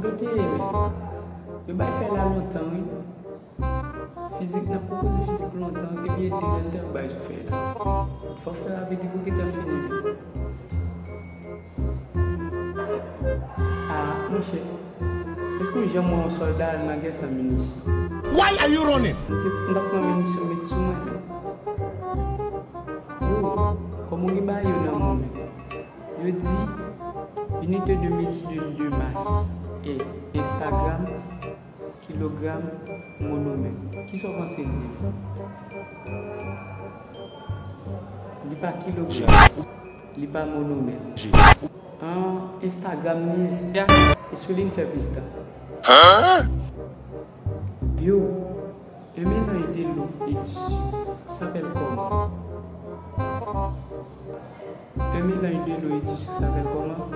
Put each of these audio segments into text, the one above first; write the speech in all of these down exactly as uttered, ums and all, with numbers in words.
Yo te ye, men. Yo bay fè la lontan, wi. Fizik, n ap pwopoze fizik lontan, epi e de zèdtan yo bay sou fè la. Fò fè la vin gen pou gentan fini, men. Ah, monchè, èske w janm wè yon sòlda al nan gè san minisyon? Why are you running? M te, m t ap pran minisyon met sou mwen. Yo, kòman w gen bagay yo nan men w, men? Yo di, unité de mesure de masse est Instagram, kilogram, monomèt. Kisa w panse l ye? Li pa kilogram, li pa monomèt. An Instagram li ye. Èske li fè plis tan? Yo, un mélange de l'eau et du sucre s'appelle comment? Un mélange de l'eau et du sucre s'appelle comment?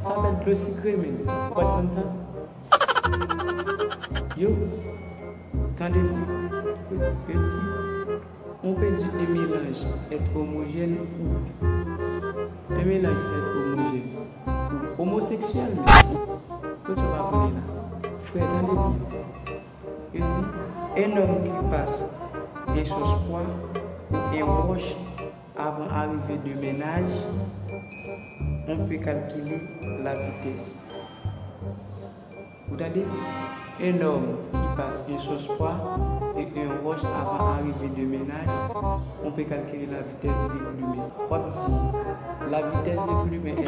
Sa bèl dlo sikre, men. Ou pa t konn sa? Yo, tande byen. Yo, yo di, on peut dire un mélange est homogène ou un mélange est homogène ou homoseksyèl, men. Tout sa pa konnen la. Frè, tande byen. Yo di, un homme qui passe un sos-pwa ou un wòch avant arrivée de ménage, on peut calculer la vitesse. Ou tande? Un homme qui passe un sos-pwa et un wòch avant arrivée de ménage, on peut calculer la vitesse de l'humain. W ap di, la vitesse de l'humain est